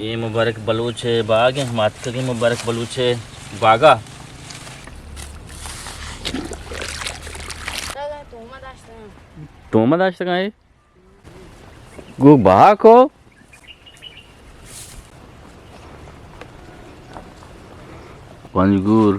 اے مبارک بلوچ ءِ باگ اِنت، ما اتکگیں مبارک بلوچ ءِ باگ ءَ۔ تومہ داشتگاں اے؟ گو بہا کو۔ پنجگور۔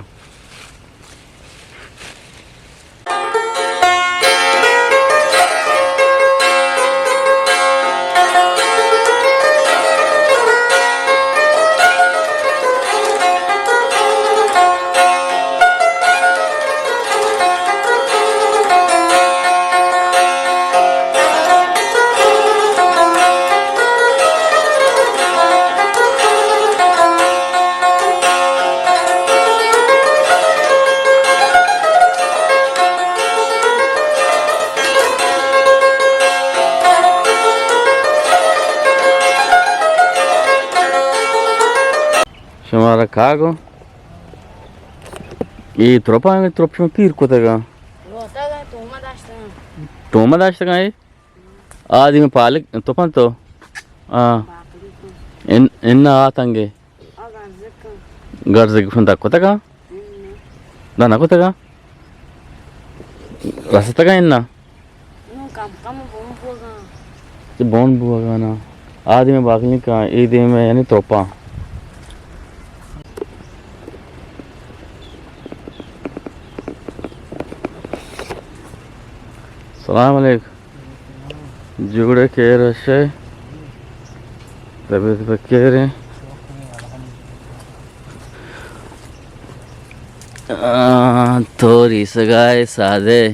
شمارا کاگو؟ اے ترپاں، ترپ شما پیر کتگاں؟ لوٹگاں، تومہ داشتگاں۔ تومہ داشتگاں اے؟ آ دیمے پالک تپن تو؟ آ۔ ان، ان آتنگے۔ گرزگ شن دک کتگاں؟ نہ، نہ کتگاں؟ رستگاں ان؟ نوں کم کم بون بوگاں۔ چہ بون بوگاں نا۔ آ دیمے باکلیں کاں، اے دیمے یعنی ترپاں۔ سلام علیکم۔ جوڑے کیر شے؟ طبیعت بکیریں؟ آ، تو ریسگائے سادے۔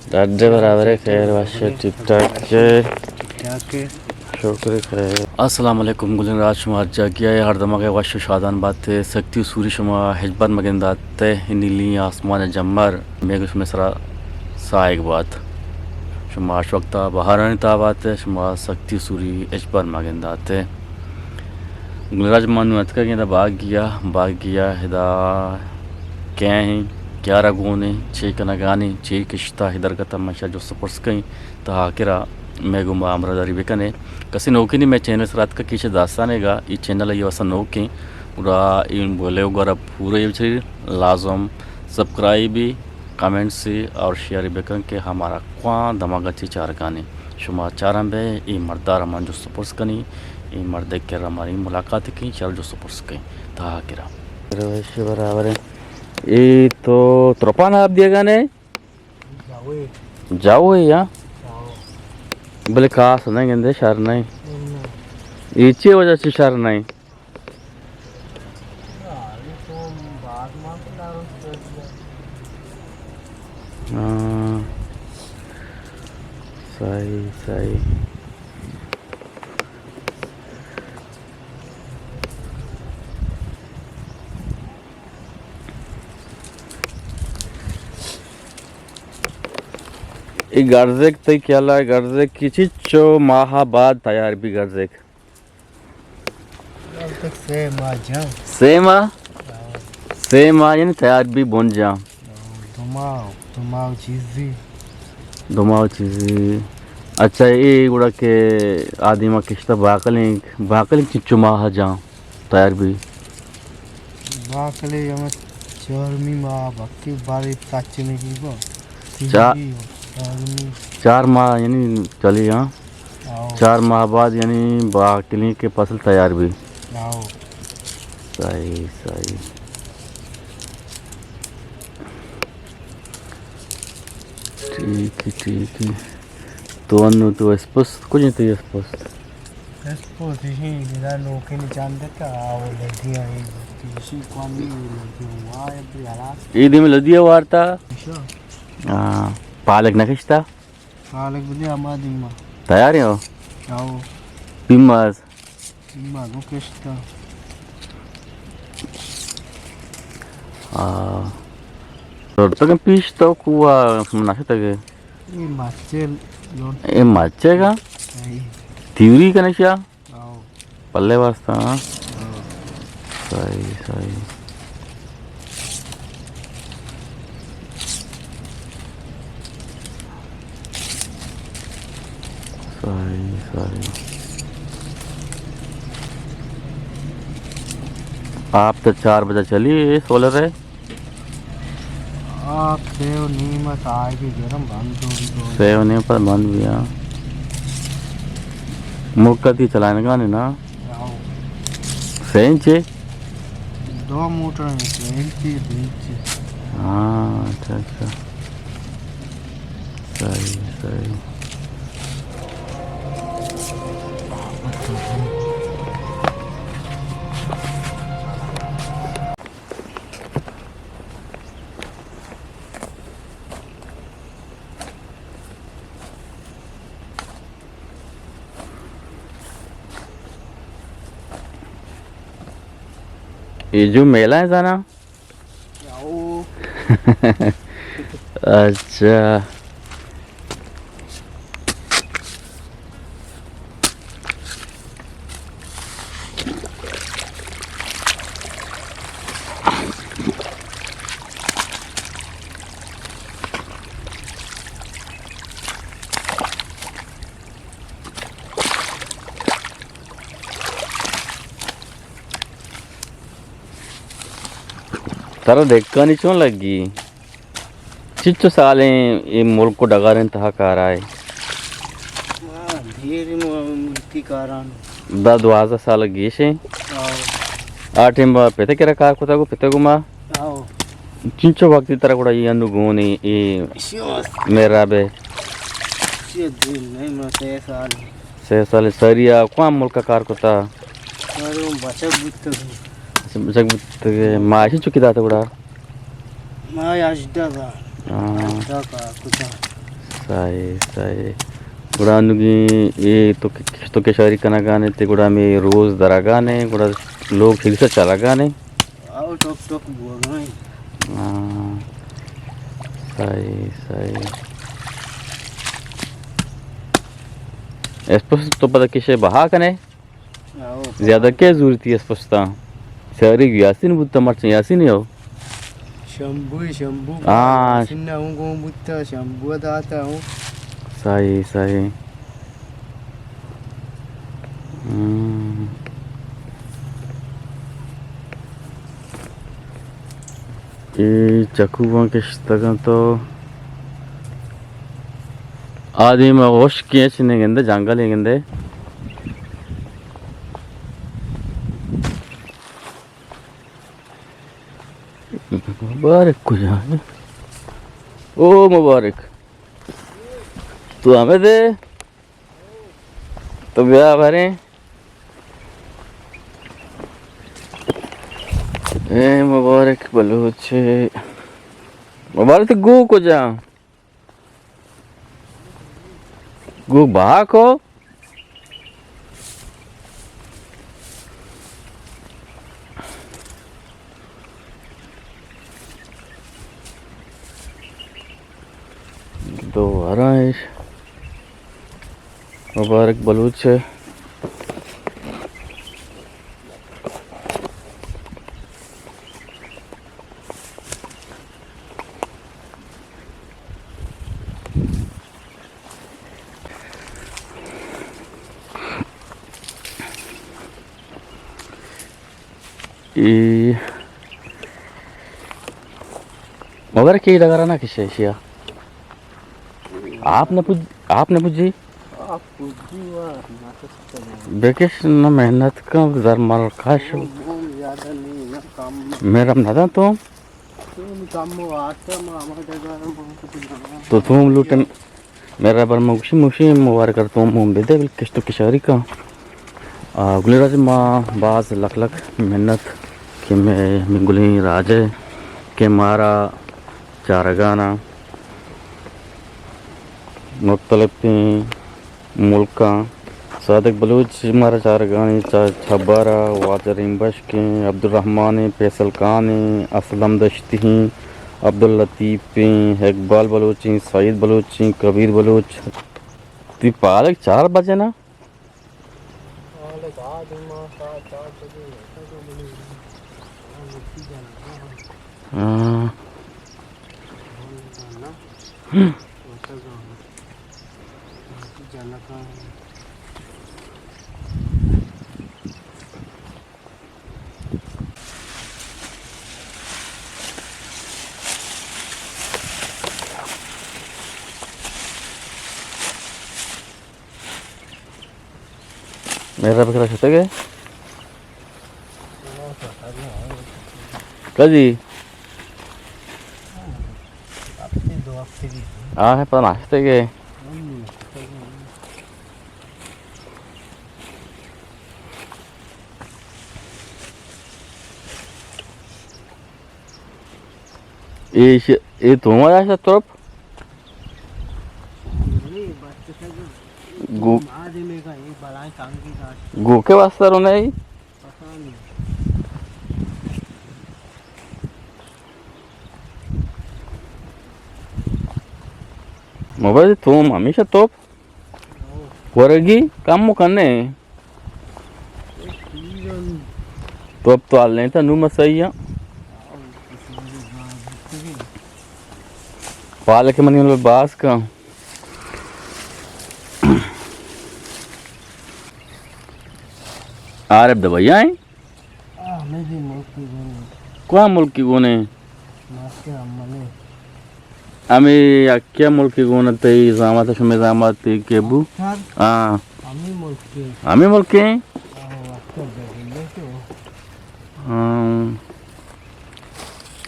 ڈڈ برابر ہے، خیر وش ہے، ٹھیک ٹھاک ہے۔ شکر خیر۔ السلام علیکم گلیں راج، شما ہر جاگہ ءَ ہر دمگ ءَ وش و شادان بات ئے، سکتی و سوری شما ہچبر مگندات ئے، اے نیلیں آسمان ءِ جمبر میگ شمے سرا ساہگ بات۔ شما اش وقت ءَ بہارانی تہا بات ئے، شما سکتی و سوری ہچبر مگندات ئے۔ گلیں راج، ما نوں اتکگیں ادا باگی ءَ، باگی ءَ ادا کئے ایں، کیارا گون ایں، چے کنگا ایں، چے کشتا، اے درگت ءَ ما شا جست ءُ پرس کئیں، تا آخر ءَ مئے گوما ہمراہداری بکنے۔ کسے نوکیں مئے چینل سرا اتکگ کہ ایشی داستان ئیگ ءَ، اے چینل ءِ واسطہ نوکیں، گڑا اے ویڈیو گورا پورا بچاری، لازم سبسکرائب، کمنٹس اور شیئر بکن کہ ہمارا کواں دمگ ءَ چے چارگا ایں۔ شما چاران بئے، اے مرد ءَ را من جست ءُ پرس کنیں، اے مرد ءِ کرا مارا ملاقات کیں، چار جست ءُ پرس کیں۔ تا آخر ءَ۔ روش برابر ہے۔ اے تو ترپان آپ دیگا نے؟ جاوے۔ جاوے یا؟ جاوے۔ بلے کاس نہیں گندے، شر نہیں۔ نہیں۔ اے چے وجہ سے شر نہیں؟ ہاں، صحیح، صحیح۔ اے گرزک تئی خیال ءَ گرزک کہ چنچو ماہ بعد تیار بی گرزک؟ گرزک سے ماہ جاں۔ سے ماہ؟ ہاں۔ سے ماہ یعنی تیار بی بن جاں۔ دو ماہ، دو ماہ چیزی۔ دو ماہ چیزی۔ اچھا، اے گڑا کہ آ دیما کشتا باکلیں، باکلیں چنچو ماہ جاں تیار بی؟ باکلے ہمے چارمی ماہ بکی بارے تاچنے کی با۔ چا-، تیزی چارمی۔ چار ماہ یعنی چلی، ہاں؟ آؤ۔ چار ماہ بعد یعنی باکلیں کہ فصل تیار بی۔ آؤ۔ صحیح، صحیح۔ ٹھیک ہے، ٹھیک ہے۔ تو انو تو اسپست، کجیں تئی اسپست؟ اسپست ہی، میرا نوکے نے چاند کا، آؤ لگی آئی، تیشی کوانی لگی ہوا ہے، بھی حالات۔ اے دیم لدی وارتا؟ ہاں، پالک نکشتا؟ پالک بدے آباد اما۔ تیار ہو؟ آؤ۔ پیماز؟ پیماز گو کشتا۔ ہاں۔ تو تک پیش تو کوا نشتگے؟ اے مچے لوٹ۔ اے مچے گا؟ اے۔ تیوری کنشا؟ آؤ۔ پلے واسطہ، ہاں؟ ہاں۔ صحیح، صحیح۔ صحیح، صحیح۔ آپ تو چار بجہ چلی، اے سولر ہے؟ آپ سے و نیم ہے، ساڑھے گیارہ بند ہو گئی تو۔ سے و نیم پر بند بھی، ہاں۔ موقع تی چلائنگا نے نا؟ آؤ۔ سینچے؟ دو موٹر ہیں، سینچے، بیچے۔ ہاں، اچھا، اچھا۔ صحیح، صحیح۔ اے جو میلہ ہے زانا؟ آؤ۔ اچھا۔ ترا دھکانی چون لگی؟ چنچو سالیں اے ملک و ڈگاریں تہا کارائے؟ ما دیر ملکی کاران۔ دہ دوازدہ سال گیشیں؟ آؤ۔ آ ٹیم با پتہ کرا کار کتا گو، پتہ گو ما؟ آؤ۔ چنچو وقتی ترا گڑا اے انو گونے اے؟ اشی واسطہ۔ میرا بے۔ اشی دیر نہیں، ما سے سال۔ سے سال سریا کوام ملک کار کتا؟ سر بچک بوتگ۔ اچھا، بچک بوتگ۔ ما اشی چکی داتا گڑا؟ ما ہژدہ دا۔ ہاں۔ ہژدہ کا کتا۔ صحیح، صحیح۔ گڑا انوگی اے تو ک-، تو کشاری کنگانے تے گڑا ہمے روز درگانے، گڑا لوگ ٹھیک سے چلگانے؟ آؤ، ٹک ٹک بوگانے۔ ہاں۔ صحیح، صحیح۔ اسپس تو پدا کشے بہا کنے؟ آؤ۔ زیادہ کے زورتی اسپستاں؟ ساری یاسین بوتا مرچاں، یاسین ہو؟ شمبو، شمبو۔ ہاں۔ یاسین نہ ہوں گون بوتا، شمبو داتا ہوں۔ صحیح، صحیح۔ ہم۔ اے چکو بان کشتگاں تو آدیم ہشکیں، ہچ نہ گندے، جنگل ءَ گندے۔ مبارک کجا ہے؟ او مبارک، تو ہمے دے؟ تو بیا بھریں۔ اے مبارک بلوچ، مبارک، تو گو کجا؟ گو بہا کو؟ دو ہراں ایش۔ مبارک بلوچ ءِ۔ اے مبارک، اے ڈگار ءَ نہ کشے ایشی ءَ۔ آپ نہ پج-، آپ نہ پجی؟ آپ پجی وا نہ کشتے۔ بکش نہ، محنت کن، زر مر کش۔ بہت زیادہ نہیں نا، کم۔ میرا نہ داں تو۔ تو کم آتا، ما ہمارا ڈگار ءَ بہت کچھ جانا۔ تو تم لوٹن۔ میرا بر مگشی مشی مبارک کر تو مون بدے، بل کشت و کشاری کا۔ آ، گلیں راج، ما باز لک لک منت کہ مئے، مئے گلیں راج ءِ کہ مارا چارگانا مختلفیں ملکاں۔ صادق بلوچ مارا چارگانی چا-، چھبارا، واجہ ریم بشکیں، عبدالرحمانیں، فیصل خانیں، اسلم دشتییں، عبداللطیفیں، اقبال بلوچیں، سعید بلوچیں، کبیر بلوچ۔ تی پالک چار بجے نا؟ ہاں۔ میرا بکرا شتگ ئے؟ کدی؟ آ، پدا نہ شتگ ئے؟ اے ش-، اے تو ما داشت ترپ؟ گو-، گو کے واسطہ رو نہیں؟ موبائل تو ہمیشہ توپ ورگی کم کنے۔ تو اب تو حال نہیں تھا، نو مسئیہ۔ پالک منی مطلب باس کا۔ عارف دبئی آئیں؟ آ، ہمے دی ملکی گونے۔ کون ملکی گونے؟ ماسٹر امنے۔ ہمے اکیا ملکی گون تئی زامات، شمے زامات تئی کے بو؟ اختر۔ ہاں۔ ہمے ملکی۔ ہمے ملکی؟ آ، اختر دے دے تو۔ ہاں۔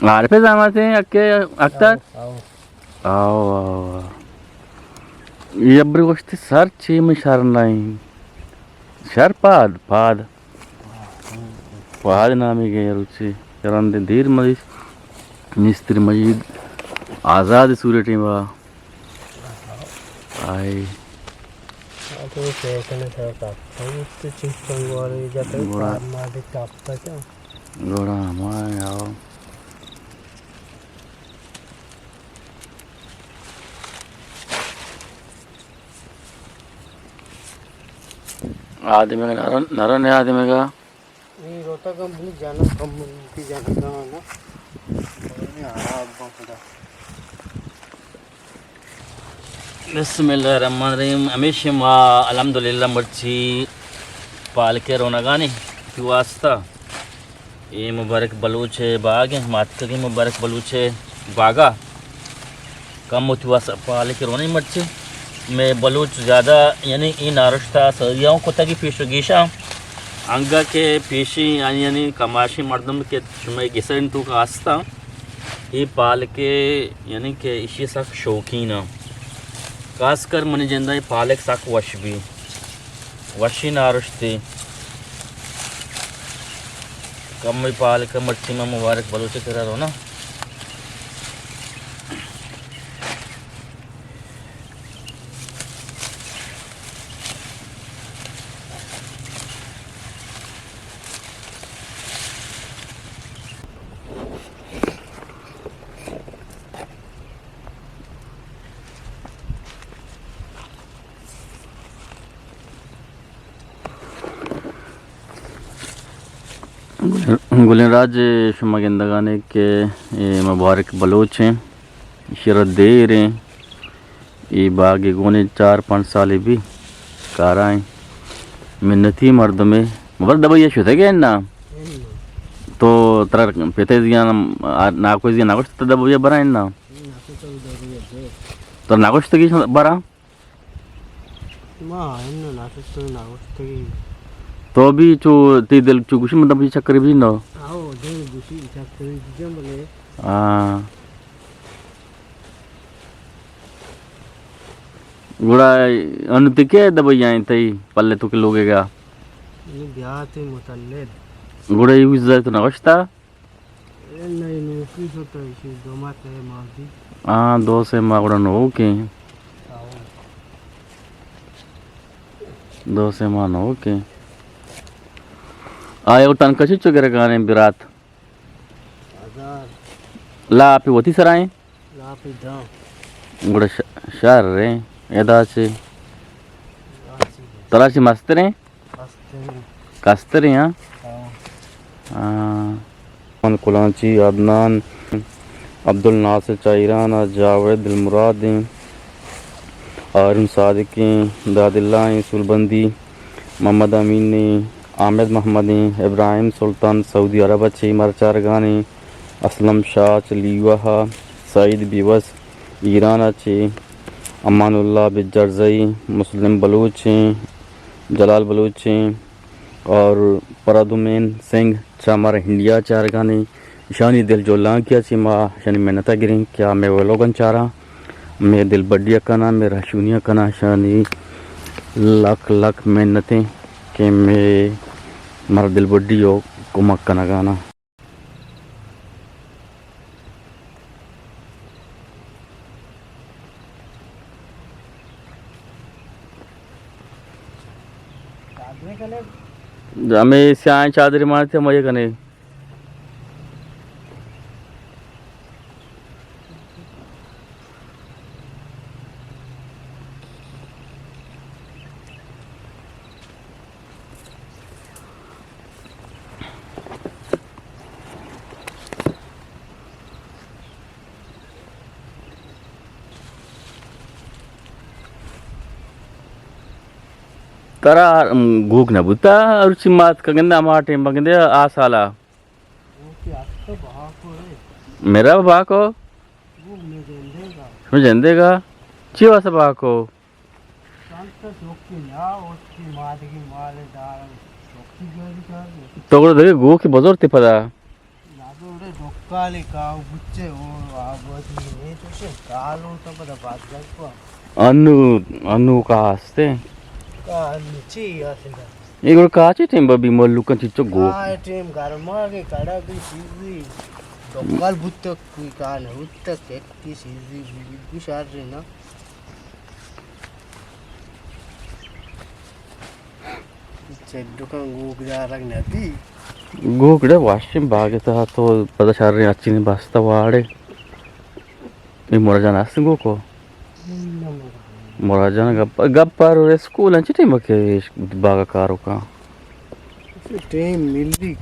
عارف زامات ہیں اکیا اختر؟ آؤ، آؤ۔ آؤ، آؤ، آؤ۔ یہ ابری گوشتی سر چی میں شر نہیں۔ شر پاد، پاد۔ پاد نامی گئے روچی۔ رند دیر مریش۔ مستری مجید آزاد سورٹیں با۔ آئی۔ تو سیکل سر کپتا، تو چیز سنگوارے جاتے، گوڑا۔ پاد ما دے کپتا چا۔ گوڑا ہمارے آؤ۔ آدمیگ نرن، نرن آدمیگ۔ اے روتگ ہم بنی جانا کم بنی جانا کم نا۔ بسم اللہ الرحمن الرحیم۔ ہمیشہ ما الحمدللہ مرچی پالکے رونگانی تو واسطہ۔ اے مبارک بلوچ ءِ باگ اِنت، ماتکگیں مبارک بلوچ ءِ باگ ءَ کم وتی وس پالک ءَ رونیں مرچی۔ مئے بلوچ زیادہ یعنی اے نارشت ءَ سریاں کتگی پیش و گیشاں، انگا کہ پیشی آنی یعنی کماشیں مردم کہ شمئے گسر ءِ توکا ہستاں، اے پالک ءِ یعنی کہ ایشی سک شوقین آں۔ خاص کر منی جند ءَ اے پالک سک وش بی۔ وشی نارشتے۔ کمے پالک مرچی ما مبارک بلوچ ءِ کرا رونا۔ گلیں راج، شما گندگانے کہ اے مبارک بلوچ ایں، ایشی را دیر ایں، اے باگے گونے چار پنچ سالے بی کارا ایں، منتی مردمے۔ مبارک دبئی ءَ شتگ ئے نا؟ تو ترا پتے زیان، ناکو زیان نگوشت دبئی ءَ برا نا؟ ترا نگوشتگی برا؟ ما انو ناشتگی ناوشتگی۔ تو بھی چو تی دل چو گوشی مطلب چکر بھی نو۔ آو دل گوشی چکر بھی جم بلے۔ ہاں۔ گڑا انو تی کے دبئی آئیں تئی پلے تو کے لوگے گا؟ نو بیا تی متلد۔ گڑا یہ ویزا تو نوشتا؟ اے نہیں، نوکی شتا، ایشی دو ماہ سے ماں دی۔ ہاں، دو سے ماہ گڑا نوکیں۔ آؤ۔ دو سے ماہ نوکیں۔ آیا وہ تنکشی چو گرگانے برات؟ ہزار۔ لا پہ وتی سرائیں؟ لا پہ داں۔ گڑا ش-، شر رے، ادا چے؟ ترا چے مستریں؟ کستریں۔ کستریں، ہاں؟ ہاں۔ ہاں۔ من کلانچی، عدنان، عبدالناصر چاہیران، جاوید دلمراد ایں، ہارون صادق ایں، داد اللہ ایں، سولبندی، محمد امین ایں، احمد محمد ایں، ابراہیم سلطان سعودی عرب ءَ چے مرچارگان ایں، اسلم شاہ چہ لیوہ ءَ، سعید بیوس ایران ءَ چے، امان اللہ بجرزئی، مسلم بلوچ ایں، جلال بلوچ ایں اور پرادومین سنگھ چہ مارا انڈیا چارگانے، اشانی دل جولانکیا چہ ما اشانی منتا گریں کہ آ مئے ولوگن چاراں، مئے دلبڈیا کناں، مئے رہشونیا کناں، اشانی لک لک منتیں کہ مئے مارا دلبڈی و کمک کنگانا۔ ہمے سیاہیں چادرے مانتے ہم یہ کنے۔ ترا، ام، گوک نہ بوتا، روچی مات کگندہ ہما ٹیم بگندے آ سالا۔ گوکی اتک بہاکو اے۔ میرا بہاکو؟ گوک مئے جندے گا۔ شمئے جندے گا؟ چی واسطہ بہاکو؟ چنت چوکی نہ، اوشتی مادگی مال دار، چوکی جوڑی کر۔ تو گڑا دگہ گوکی بزرتی پدا۔ نادو اڑے ڈکالی کاو بچے او آبادی نے تو سے کالو تو پدا بات گل کو۔ انو، انو کا ہستے؟ کا انو چی آسے دا؟ یہ گڑا کاچی ٹیم ببی ملوکن چچو گو۔ آ ٹیم گرما کے کڑا بھی چیزی ڈکال بوتک کوئی کا نہ ہوتک کی چیزی بھی شار رہنا۔ چڈکاں گوک دارگ نہ بی۔ گوک ڈے واشیں باگ تہا تو پدا شریں اچی بستہ واڑے۔ اے مراد جان است گوکو؟ مراد جان گپ، گپ پر اسکول انچ ٹیم کے باغ کارو کا۔ ٹیم ملی۔